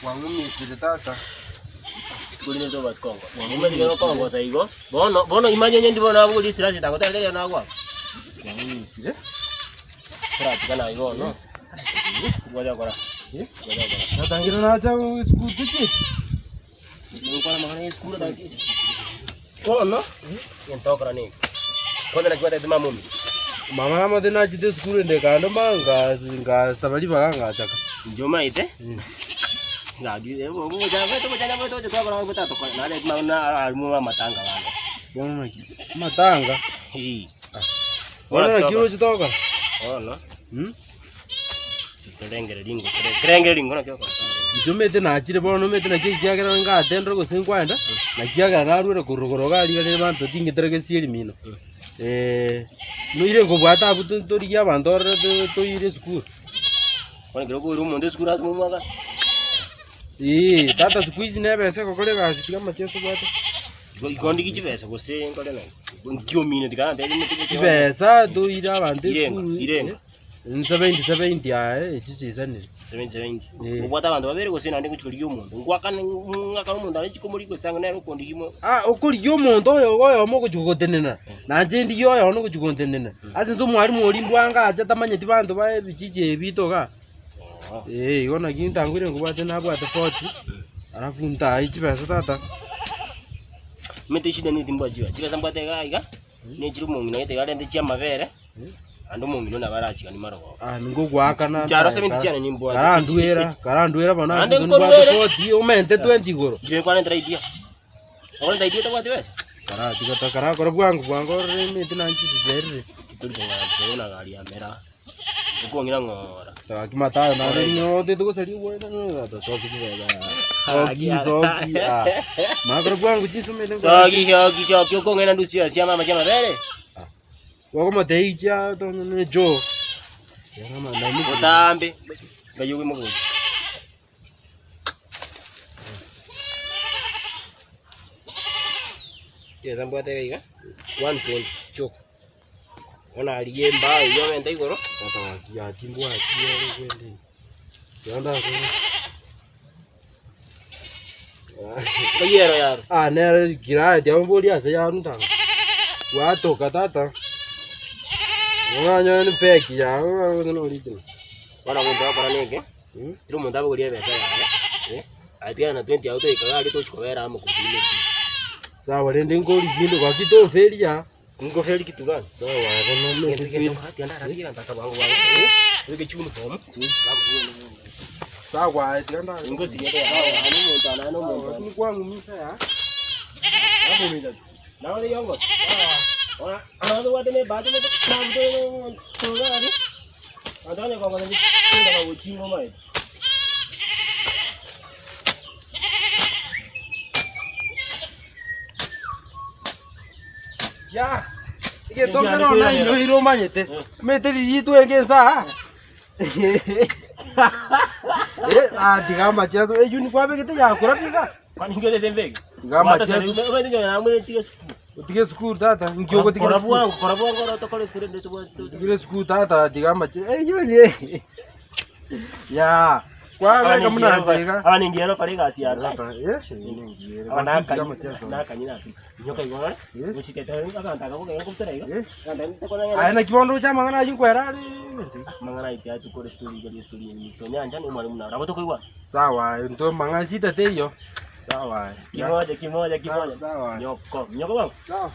Kwang'umisire tata. Korende tobasi kongo. Omanyete gokongosa igo, bono bono imanye onye ndi bono nabwo risirasi tagotebete riria nagwaka. Kwang'umisire. Toratiga naye bono, ngocha gokora, ngocha gokora. Tata ngire nacha esukuru tochie. Gokwana amang'ana ya esukuru naki. Bono, egento ogokora neke, kwanza naki gwatebete mama omino. Mama namate nachete esukuru ende kando ma nga- ngasaba ribaga ngachaka. Inche omanyete, gaki amatanga bande. Bono naki, amatanga, Eeh. bono naki oroche toka? Bono, Mh. torengereria ingo tore torengereria ingo naki okora. Inche omanyete nachire bono omanyete naki ekiagera ngatendire gose nkwenda, naki ekero narure korwa igoro iga riria rire banto tingetera gesieri mino, noire nkobwate abwo to- torigie abanto ororo to- toire esukuru. Bono ekero okoira omonto esukuru ase omwaka. Eeh, tata siku hizi na ebesa egokora egasi tiga amacheso obwate. Igo igo ndigie chibesa gose nkore naki? Nki omino tiga nantebie motige Chibesa toire abanto Irenga, esukuru, irenga. Seventy seventy aye echi chiisanire. Seventy seventy. Eh. Obwate abanto babere gose naende ngochia korigia omonto, ngwakane ng'akane omonto aye chikomorigia gose tanga nere okondigia mo. Ah okorigia omonto oyo oyomo ogochia gogotenena, nainche ndigie oyomo ogochia gontenena, ase inse omwalimu oria mbwango acha tamanyeti banto ba ebichichi ebi biito igaa. Eh igo naki ntangoire nkobwate nabwate forty, alafu ntae chibesa tata. Omanyete eshida nigo timbwati chibesa, chibesa mbwate iga iga, nechire omong'ina gete iga arente chiamabere. Naende omong'ina one nabo arachiganie marogoba. Ah, ningogoakana Inche aro 70 chiane nimbwate. Karanduera, karanduera bono Naende ase nibwate nkoruere. 40, omente 20 igoro. Inche nkwarentera idea. Okorenta idea otabwati besa? Karatiga ta karakora bwango bwango orore emete naende chisicherire. Tori kong'aa chisago na gari ya mera. Okong'ira ng'ora. Gaki matayo naende nigo otete gosaria obwaene tata soki chibesa. Soki soki ah. Makora bwango chisomete Soki soki soki okong'ina ndusia sia mama chiamabere. Okomotebia ichia tonye ne choo. Botambe ngai ogoima gocha. Chibesa mbwate iga iga, 120 chioka. Bono arigie embao eywo omente igoro. Tata gaki gaki mbwati ere kwende. Tiga ndakore. Ngai ero yaro. Ah nere kiraya tiamoboria ase yarunta. Gwatoka tata. Ng'anyore ni fake yago gose no original. Bono omonto agokora neke, Mm. kera omonto abogorie ebesa yaye, eh, aye tigana na 20 yago toika iga aria tochi kobera amo korwa Sawa rende nkorigia inde gaki toferia. Nkoferi kitu gani? Sawa bono Egento omanyete egento tiga ndarabie egento aka bwango bwango, obeke chiuniform. Sawa aye tiga ndare. Ingosiria omonto ane omonto ane. Kwang'umisa ya. Naore yongo. Ora, ana tobwate ne bahati Antonio kwa kwa kwa gochinga omanyete. Ya. Egento nkero nainyoire omanyete. Omanyete riria twenge ensaa. Eh, ah tiga amacheso eywo kwabegete yakora pi iga. Kwani ngerete mbege? Tiga amacheso. Omanyete nyonya namwene tiga esukuru. Otige esukuru tata, inki ogotigera Kora esukuru? bwango, kora bwango oro tokore kure nde tobwate. Otigere esukuru tata, tiga amache eywo ere. Yaa, kwabeka buna inche iga. Aba ningiya okore egasi yane. Tata, eh, ningiyere. Aba Tiga nakanyi amacheso. nakanyi napi. Inyoka igo orore. Eh? Gochiketa abanto aba bogenda kobutera iga. Eh? Abanto aba Aye naki bono ndoche amang'ana ayio nkwera are. Amang'ana aye tiatukore story iga ria story ya Mr. Onyancha na omwalimu naro. Nabo tokoigwana. Sawa, intwe mang'ana shida teiyo. Sawa. Kimoja kimoja kimoja. Sawa. Nyoko. Nyoko bwango. Sawa.